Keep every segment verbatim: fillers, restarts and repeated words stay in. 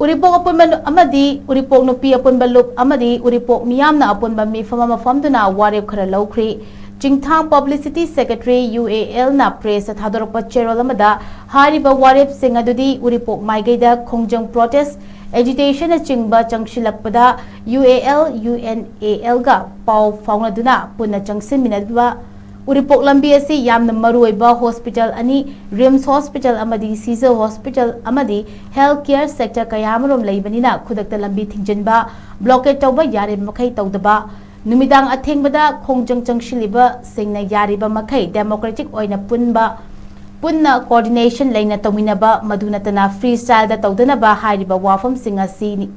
ꯎꯔꯤꯄꯣꯛ ꯑꯄꯨꯟꯕ ꯅꯨ-, ꯑꯃꯗꯤ ꯎꯔꯤꯄꯣꯛ ꯅꯨꯄꯤ ꯑꯄꯨꯟꯕ ꯂꯨꯞ ꯑꯃꯗꯤ ꯎꯔꯤꯄꯣꯛ ꯃꯤꯌꯥꯝꯅ ꯑꯄꯨꯟꯕ ꯃꯤꯐꯝ ꯑꯃ ꯐꯝꯗꯨꯅ ꯋꯥꯔꯦꯞ ꯈꯔ ꯂꯧꯈ꯭ꯔꯤ꯫ ꯆꯤꯡꯊꯥꯡ Publicity Secretary, UAL ꯅ press ꯇ ꯊꯥꯗꯣꯔꯛꯄ ꯆꯦꯔꯣꯜ ꯑꯃꯗ ꯍꯥꯏꯔꯤꯕ ꯋꯥꯔꯦꯞꯁꯤꯡ ꯑꯗꯨꯗꯤ ꯎꯔꯤꯄꯣꯛ ꯃꯥꯏꯀꯩꯗ ꯈꯣꯡꯖꯪ protest, agitation ꯅꯆꯤꯡꯕ ꯆꯪꯁꯤꯜꯂꯛꯄꯗ UAL, UNAL ꯒ ꯄꯥꯎ ꯐꯥꯎꯅꯗꯨꯅ ꯄꯨꯟꯅ ꯆꯪꯁꯤꯟꯃꯤꯟꯅꯕ ꯎꯔꯤꯄꯣꯛ ꯂꯝꯕꯤ ꯑꯁꯤ ꯌꯥꯝꯅ ꯃꯔꯨꯑꯣꯏꯕ hospital ꯑꯅꯤ, RIMS Hospital ꯑꯃꯗꯤ CIHS Hospital ꯑꯃꯗꯤ health care sector ꯀꯌꯥ ꯑꯃꯔꯣꯝ ꯂꯩꯕꯅꯤꯅ ꯈꯨꯗꯛꯇ ꯂꯝꯕꯤ ꯊꯤꯡꯖꯤꯟꯕ, blockade ꯇꯧꯕ ꯌꯥꯔꯤꯕ ꯃꯈꯩ ꯇꯧꯗꯕ, ꯅꯨꯃꯤꯗꯥꯡ ꯑꯊꯦꯡꯕꯗ ꯈꯣꯡꯖꯪ ꯆꯪꯁꯤꯜꯂꯤꯕꯁꯤꯡꯅ ꯌꯥꯔꯤꯕ ꯃꯈꯩ democratic ꯑꯣꯏꯅ ꯄꯨꯟꯕ, ꯄꯨꯟꯅ coordination ꯂꯩꯅ ꯇꯧꯃꯤꯟꯅꯕ, ꯃꯗꯨ ꯅꯠꯇꯅ free style ꯗ ꯇꯧꯗꯅꯕ ꯍꯥꯏꯔꯤꯕ ꯋꯥꯐꯝꯁꯤꯡ ꯑꯁꯤꯅꯤ꯫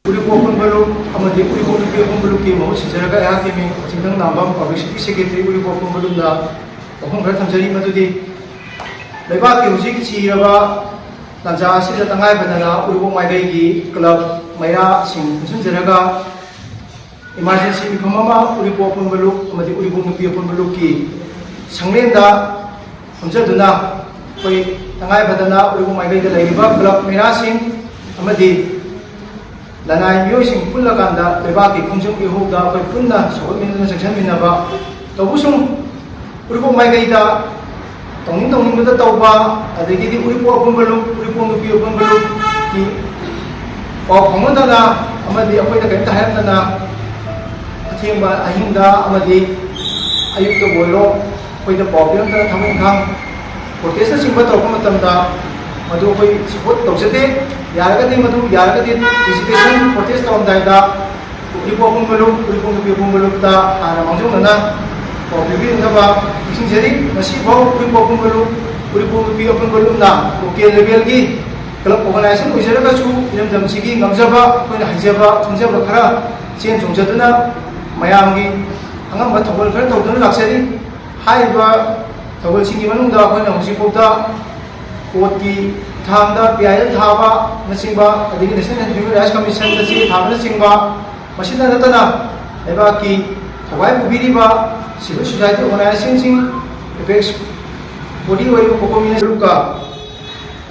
ꯎꯔꯤꯄꯣꯛ ꯑꯄꯨꯟꯕ ꯂꯨꯞ ꯑꯃꯗꯤ ꯎꯔꯤꯄꯣꯛ ꯅꯨꯄꯤ ꯑꯄꯨꯟꯕ ꯂꯨꯞꯀꯤ ꯃꯍꯨꯠ ꯁꯤꯟꯖꯔꯒ ꯑꯩꯍꯥꯛꯀꯤ ꯃꯤꯡ ꯆꯤꯡꯊꯪ ꯅꯥꯝꯕꯝ, Publicity Secretary, ꯎꯔꯤꯄꯣꯛ ꯑꯄꯨꯟꯕ ꯂꯨꯞꯅ ꯋꯥꯐꯝ ꯈꯔ ꯊꯝꯖꯔꯤ꯫ ꯃꯗꯨꯗꯤ ꯂꯩꯕꯥꯛꯀꯤ ꯍꯧꯖꯤꯛ ꯆꯤꯔꯕ ꯇꯥꯟꯖꯥ ꯑꯁꯤꯗ ꯇꯉꯥꯏ ꯐꯗꯅ ꯎꯔꯤꯄꯣꯛ ꯃꯥꯏꯀꯩꯒꯤ club ꯃꯩꯔꯥꯁꯤꯡ ꯄꯨꯟꯁꯤꯟꯖꯔꯒ emergency ꯃꯤꯐꯝ ꯑꯃ ꯎꯔꯤꯄꯣꯛ ꯑꯄꯨꯟꯕ ꯂꯨꯞ ꯑꯃꯗꯤ ꯎꯔꯤꯄꯣꯛ ꯅꯨꯄꯤ ꯑꯄꯨꯟꯕ ꯂꯨꯞꯀꯤ ꯁꯪꯂꯦꯟꯗ ꯐꯝꯖꯗꯨꯅ ꯑꯩꯈꯣꯏ ꯇꯉꯥꯏ ꯐꯗꯅ ꯎꯔꯤꯄꯣꯛ ꯃꯥꯏꯀꯩꯗ ꯂꯩꯔꯤꯕ club ꯃꯩꯔꯥꯁꯤꯡ ꯑꯃꯗꯤ ꯂꯅꯥꯏ ꯃꯤꯑꯣꯏꯁꯤꯡ ꯄꯨꯜꯂꯀꯥꯟꯗ ꯂꯩꯕꯥꯛꯀꯤ ꯈꯣꯡꯖꯪ ꯏꯍꯧꯗ ꯑꯩꯈꯣꯏ ꯄꯨꯟꯅ ꯁꯧꯒꯠꯃꯤꯟꯅꯗꯨꯅ ꯆꯪꯁꯤꯟꯃꯤꯟꯅꯕ ꯇꯧꯕꯁꯨꯡ ꯎꯔꯤꯄꯣꯛ ꯃꯥꯏꯀꯩꯗ ꯇꯧꯅꯤꯡ ꯇꯧꯅꯤꯡꯕꯗ ꯇꯧꯕ, ꯑꯗꯒꯤꯗꯤ ꯎꯔꯤꯄꯣꯛ ꯑꯄꯨꯟꯕ ꯂꯨꯞ, ꯎꯔꯤꯄꯣꯛ ꯅꯨꯄꯤ ꯑꯄꯨꯟꯕ ꯂꯨꯞꯀꯤ ꯄꯥꯎ ꯐꯥꯎꯅꯗꯅ ꯑꯃꯗꯤ ꯑꯩꯈꯣꯏꯗ ꯀꯔꯤꯝꯇ ꯍꯥꯏꯔꯝꯗꯅ ꯑꯊꯦꯡꯕ ꯑꯍꯤꯡꯗ ꯑꯃꯗꯤ ꯑꯌꯨꯛꯇꯕꯨ ꯑꯣꯏꯔꯣ ꯑꯩꯈꯣꯏꯗ ꯄꯥꯎ ꯄꯤꯔꯝꯗꯅ ꯊꯕꯛ ꯏꯪꯈꯥꯡ protest ꯅꯆꯤꯡꯕ ꯇꯧꯔꯛꯄ ꯃꯇꯝꯗ ꯃꯗꯨ ꯑꯩꯈꯣꯏ support ꯇꯧꯖꯗꯦ꯫ ꯌꯥꯔꯒꯗꯤ ꯃꯗꯨ ꯌꯥꯔꯒꯗꯤ agitation protest ꯇꯧꯔꯝꯗꯥꯏꯗ ꯎꯔꯤꯄꯣꯛ ꯑꯄꯨꯟꯕ ꯂꯨꯞ, ꯎꯔꯤꯄꯣꯛ ꯅꯨꯄꯤ ꯑꯄꯨꯟꯕ ꯂꯨꯞꯇ ꯍꯥꯟꯅ ꯃꯥꯡꯖꯧꯅꯅ ꯄꯥꯎ ꯄꯤꯕꯤꯅꯕ ꯅꯤꯡꯁꯤꯡꯖꯔꯤ꯫ ꯉꯁꯤꯐꯥꯎ ꯎꯔꯤꯄꯣꯛ ꯑꯄꯨꯟꯕ ꯂꯨꯞ, ꯎꯔꯤꯄꯣꯛ ꯅꯨꯄꯤ ꯑꯄꯨꯟꯕ ꯂꯨꯞꯅ local level ꯒꯤ club organization ꯑꯣꯏꯖꯔꯒꯁꯨ ꯏꯔꯝꯗꯝꯁꯤꯒꯤ ꯉꯝꯖꯕ ꯑꯩꯈꯣꯏꯅ ꯍꯩꯖꯕ ꯊꯨꯡꯖꯕ ꯈꯔ ꯆꯦꯟ ꯆꯣꯡꯖꯗꯨꯅ ꯃꯌꯥꯝꯒꯤ ꯑꯉꯝꯕ ꯊꯧꯒꯜ ꯈꯔ ꯇꯧꯗꯨꯅ ꯂꯥꯛꯆꯔꯤ꯫ ꯍꯥꯏꯔꯤꯕ ꯊꯧꯒꯜꯁꯤꯡꯒꯤ ꯃꯅꯨꯡꯗ ꯑꯩꯈꯣꯏꯅ ꯍꯧꯖꯤꯛꯐꯥꯎꯗ court ꯀꯤ ꯊꯥꯡꯗ P I L ꯊꯥꯕꯅꯆꯤꯡꯕ, ꯑꯗꯒꯤ National Human Rights Commission ꯗ ꯆꯦ ꯊꯥꯕꯅꯆꯤꯡꯕ, ꯃꯁꯤꯗ ꯅꯠꯇꯅ ꯂꯩꯕꯥꯛꯀꯤ ꯊꯧꯒꯥꯏ ꯄꯨꯕꯤꯔꯤꯕ civil society organization ꯁꯤꯡ, ꯑꯦꯄꯦꯛꯁ ꯕꯣꯗꯤ ꯑꯣꯏꯔꯤꯕ ꯀꯣꯀꯣꯃꯤꯅ ꯒ꯭ꯔꯨꯞꯀ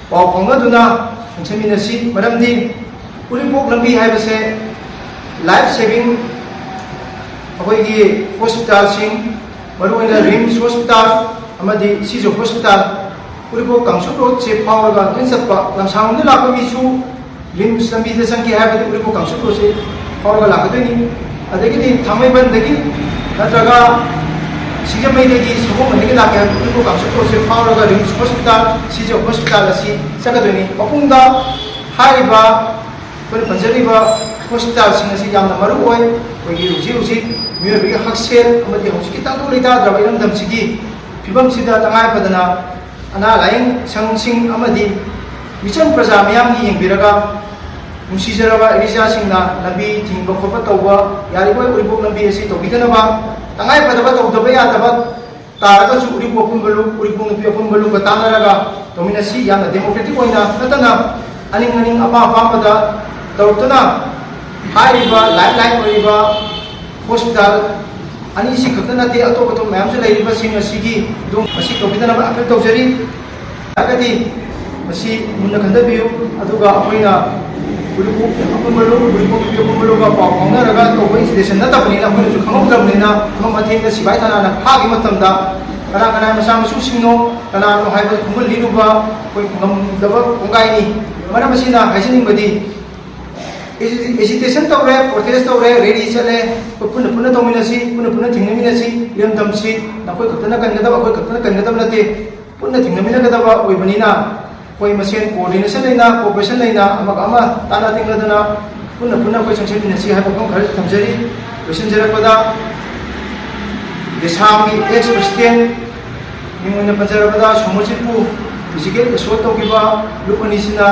ꯄꯥꯎ ꯐꯥꯎꯅꯗꯨꯅ ꯆꯪꯁꯤꯟꯃꯤꯟꯅꯁꯤ꯫ ꯃꯔꯝꯗꯤ ꯎꯔꯤꯄꯣꯛ ꯂꯝꯕꯤ ꯍꯥꯏꯕꯁꯦ ꯂꯥꯏꯐ ꯁꯦꯚꯤꯡ ꯑꯩꯈꯣꯏꯒꯤ ꯍꯣꯁꯄꯤꯇꯥꯜꯁꯤꯡ, ꯃꯔꯨꯑꯣꯏꯅ ꯔꯤꯝꯁ ꯍꯣꯁꯄꯤꯇꯥꯜ ꯑꯃꯗꯤ ꯁꯤꯖ ꯍꯣꯁꯄꯤꯇꯥꯜ, ꯎꯔꯤꯄꯣꯛ ꯀꯥꯡꯁꯨꯞ ꯔꯣꯗꯁꯦ ꯐꯥꯎꯔꯒ ꯂꯣꯏꯅ ꯆꯠꯄ, ꯂꯝꯁꯥꯡꯂꯣꯝꯗ ꯂꯥꯛꯄ ꯃꯤꯁꯨ ꯔꯤꯝꯁ ꯂꯝꯕꯤꯗ ꯆꯪꯒꯦ ꯍꯥꯏꯔꯒꯗꯤ ꯎꯔꯤꯄꯣꯛ ꯀꯥꯡꯁꯨꯞ ꯔꯣꯗꯁꯦ ꯐꯥꯎꯔꯒ ꯂꯥꯛꯀꯗꯣꯏꯅꯤ꯫ ꯑꯗꯒꯤꯗꯤ ꯊꯥꯡꯃꯩꯕꯟꯗꯒꯤ ꯅꯠꯇ꯭ꯔꯒ ꯁꯤꯡꯖꯃꯩꯗꯒꯤ, ꯁꯒꯣꯜꯕꯟꯗꯒꯤ ꯂꯥꯛꯀꯦ ꯍꯥꯏꯔꯒꯗꯤ ꯎꯔꯤꯄꯣꯛ ꯀꯥꯡꯁꯨꯞ ꯔꯣꯗꯁꯦ ꯐꯥꯎꯔꯒ ꯔꯤꯝꯁ ꯍꯣꯁꯄꯤꯇꯥꯜ, ꯁꯤꯖ ꯍꯣꯁꯄꯤꯇꯥꯜ ꯑꯁꯤ ꯆꯠꯀꯗꯣꯏꯅꯤ꯫ ꯃꯄꯨꯡꯗ ꯍꯥꯏꯔꯤꯕ ꯑꯩꯈꯣꯏꯅ ꯄꯟꯖꯔꯤꯕ ꯍꯣꯁꯄꯤꯇꯥꯜꯁꯤꯡ ꯑꯁꯤ ꯌꯥꯝꯅ ꯃꯔꯨ ꯑꯣꯏ꯫ ꯑꯩꯈꯣꯏꯒꯤ ꯍꯧꯖꯤꯛ ꯍꯧꯖꯤꯛ ꯃꯤꯑꯣꯏꯕꯒꯤ ꯍꯛꯁꯦꯜ ꯑꯃꯗꯤ ꯍꯧꯖꯤꯛꯀꯤ ꯇꯥꯡꯗꯨ ꯂꯩꯇꯥꯗ꯭ꯔꯕ ꯏꯔꯝꯗꯝꯁꯤꯒꯤ ꯐꯤꯕꯝꯁꯤꯗ ꯇꯉꯥꯏ ꯐꯗꯅ ꯑꯅꯥ ꯂꯥꯏꯌꯦꯡ ꯁꯪꯁꯤꯡ ꯑꯃꯗꯤ ꯃꯤꯆꯝ ꯄ꯭ꯔꯖꯥ ꯃꯤꯌꯥꯝꯒꯤ ꯌꯦꯡꯕꯤꯔꯒ ꯅꯨꯡꯁꯤꯖꯔꯕ ꯏꯔꯤꯆꯥꯁꯤꯡꯅ ꯂꯝꯕꯤ ꯊꯤꯡꯕ ꯈꯣꯠꯄ ꯇꯧꯕ ꯌꯥꯔꯤꯕꯣꯏ ꯎꯔꯤꯄꯣꯛ ꯂꯝꯕꯤ ꯑꯁꯤ ꯇꯧꯕꯤꯗꯅꯕ, ꯇꯉꯥꯏ ꯐꯗꯕ ꯇꯧꯗꯕ ꯌꯥꯗꯕ ꯇꯥꯔꯒꯁꯨ ꯎꯔꯤꯄꯣꯛ ꯑꯄꯨꯟꯕ ꯂꯨꯞ, ꯎꯔꯤꯄꯣꯛ ꯅꯨꯄꯤ ꯑꯄꯨꯟꯕ ꯂꯨꯞꯀ ꯇꯥꯟꯅꯔꯒ ꯇꯧꯃꯤꯟꯅꯁꯤ꯫ ꯌꯥꯝꯅ ꯗꯦꯃꯣꯀ꯭ꯔꯦꯇꯤꯛ ꯑꯣꯏꯅ ꯅꯠꯇꯅ ꯑꯅꯤꯡ ꯑꯅꯤꯡ ꯑꯄꯥꯝ ꯑꯄꯥꯝꯕꯗ ꯇꯧꯔꯛꯇꯨꯅ ꯍꯥꯏꯔꯤꯕ ꯂꯥꯏꯐ ꯂꯥꯏꯟ ꯑꯣꯏꯔꯤꯕ ꯍꯣꯁꯄꯤꯇꯥꯜ ꯑꯅꯤꯁꯤ ꯈꯛꯇ ꯅꯠꯇꯦ, ꯑꯇꯣꯞ ꯑꯇꯣꯞꯄ ꯃꯌꯥꯝꯁꯨ ꯂꯩꯔꯤꯕꯁꯤꯡ ꯑꯁꯤꯒꯤ ꯑꯗꯨꯝ ꯃꯁꯤ ꯇꯧꯕꯤꯗꯅꯕ ꯑꯄꯤꯜ ꯇꯧꯖꯔꯤ꯫ ꯇꯥꯔꯒꯗꯤ ꯃꯁꯤ ꯃꯨꯟꯅ ꯈꯟꯊꯕꯤꯌꯨ꯫ ꯑꯗꯨꯒ ꯑꯩꯈꯣꯏꯅ ꯎꯔꯤꯄꯣꯛ ꯑꯄꯨꯟꯕ ꯂꯨꯞ, ꯎꯔꯤꯄꯣꯛ ꯅꯨꯄꯤ ꯑꯄꯨꯟꯕ ꯂꯨꯞꯀ ꯄꯥꯎ ꯐꯥꯎꯅꯔꯒ ꯇꯧꯕ ꯏꯟꯁꯇꯤꯇ꯭ꯌꯨꯁꯟ ꯅꯠꯇꯕꯅꯤꯅ ꯑꯩꯈꯣꯏꯅꯁꯨ ꯈꯪꯍꯧꯗ꯭ꯔꯕꯅꯤꯅ, ꯑꯃ ꯑꯊꯦꯡꯗ ꯁꯤꯐꯥꯏ ꯊꯥꯅꯅ ꯐꯥꯈꯤꯕ ꯃꯇꯝꯗ ꯀꯅꯥ ꯀꯅꯥ ꯃꯆꯥ ꯃꯁꯨꯁꯤꯡꯅꯣ, ꯀꯅꯥꯅꯣ ꯍꯥꯏꯕꯗꯨ ꯈꯪꯍꯜꯂꯤꯔꯨꯕ ꯑꯩꯈꯣꯏ ꯉꯝꯗꯕ ꯀꯣꯡꯒꯥꯏꯅꯤ꯫ ꯃꯔꯝ ꯑꯁꯤꯅ ꯍꯥꯏꯖꯅꯤꯡꯕꯗꯤ, ꯑꯦꯖꯤꯇꯦꯁꯟ ꯇꯧꯔꯦ, ꯄ꯭ꯔꯣꯇꯦꯁ ꯇꯧꯔꯦ, ꯔꯦꯂꯤ ꯆꯠꯂꯦ, ꯑꯩꯈꯣꯏ ꯄꯨꯟꯅ ꯄꯨꯟꯅ ꯇꯧꯃꯤꯟꯅꯁꯤ, ꯄꯨꯟꯅ ꯄꯨꯟꯅ ꯊꯦꯡꯅꯃꯤꯟꯅꯁꯤ꯫ ꯏꯔꯝꯗꯝꯁꯤ ꯅꯈꯣꯏ ꯈꯛꯇꯅ ꯀꯟꯒꯗꯕ, ꯑꯩꯈꯣꯏ ꯈꯛꯇꯅ ꯀꯟꯒꯗꯕ ꯅꯠꯇꯦ, ꯄꯨꯟꯅ ꯊꯦꯡꯅꯃꯤꯟꯅꯒꯗꯕ ꯑꯣꯏꯕꯅꯤꯅ ꯑꯩꯈꯣꯏ ꯃꯁꯦꯟ ꯀꯣꯑꯣꯔꯗꯤꯅꯦꯁꯟ ꯂꯩꯅ, ꯀꯣꯑꯣꯄꯔꯦꯁꯟ ꯂꯩꯅ ꯑꯃꯒ ꯑꯃ ꯇꯥꯟꯅ ꯇꯤꯡꯅꯗꯅ ꯄꯨꯟꯅ ꯄꯨꯟꯅ ꯑꯩꯈꯣꯏ ꯆꯪꯁꯤꯟꯃꯤꯟꯅꯁꯤ ꯍꯥꯏꯕ ꯋꯥꯐꯝ ꯈꯔ ꯊꯝꯖꯔꯤ꯫ ꯂꯣꯏꯁꯤꯟꯖꯔꯛꯄꯗ ꯗꯦꯁꯥꯝꯒꯤ ꯑꯦꯛꯁ ꯄ꯭ꯔꯁꯤꯗꯦꯟ ꯃꯤꯡ ꯑꯣꯏꯅ ꯄꯟꯖꯔꯕꯗ ꯁꯣꯃꯔꯖꯤꯠꯄꯨ ꯐꯤꯖꯤꯀꯦꯜ ꯑꯦꯁꯣꯜ ꯇꯧꯈꯤꯕ ꯂꯨꯞ ꯑꯅꯤꯁꯤꯅ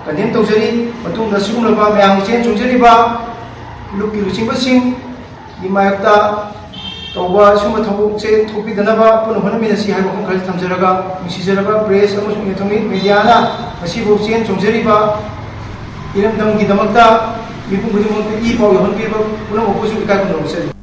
ꯀꯟꯗꯦꯝ ꯇꯧꯖꯔꯤ꯫ ꯃꯇꯨꯡꯗ ꯁꯤꯒꯨꯝꯂꯕ ꯃꯌꯥꯝꯒꯤ ꯆꯦꯟ ꯆꯣꯡꯖꯔꯤꯕ ꯂꯨꯞꯀꯤ ꯂꯨꯆꯤꯡꯕꯁꯤꯡꯒꯤ ꯃꯥꯌꯣꯛꯇ ꯇꯧꯕ ꯁꯤꯒꯨꯝꯕ ꯊꯕꯛꯁꯦ ꯊꯣꯛꯄꯤꯗꯅꯕ ꯄꯨꯟꯅ ꯍꯣꯠꯅꯃꯤꯟꯅꯁꯤ ꯍꯥꯏꯕ ꯋꯥꯐꯝ ꯈꯔ ꯊꯝꯖꯔꯒ, ꯅꯨꯡꯁꯤꯖꯔꯕ ꯄ꯭ꯔꯦꯁ ꯑꯃꯁꯨꯡ ꯏꯂꯦꯛꯇ꯭ꯔꯣꯅꯤꯛ ꯃꯦꯗꯤꯌꯥꯅ ꯉꯁꯤꯐꯥꯎ ꯆꯦꯟ ꯆꯣꯡꯖꯔꯤꯕ ꯏꯔꯝꯗꯝꯒꯤꯗꯃꯛꯇ ꯃꯤꯄꯨꯝ ꯈꯨꯗꯤꯡꯃꯛꯇ ꯏ ꯄꯥꯎ ꯌꯧꯍꯟꯕꯤꯕ ꯄꯨꯝꯅꯃꯛꯄꯨꯁꯨ ꯏꯀꯥꯏ ꯈꯨꯝꯅꯕ ꯆꯠꯂꯤ꯫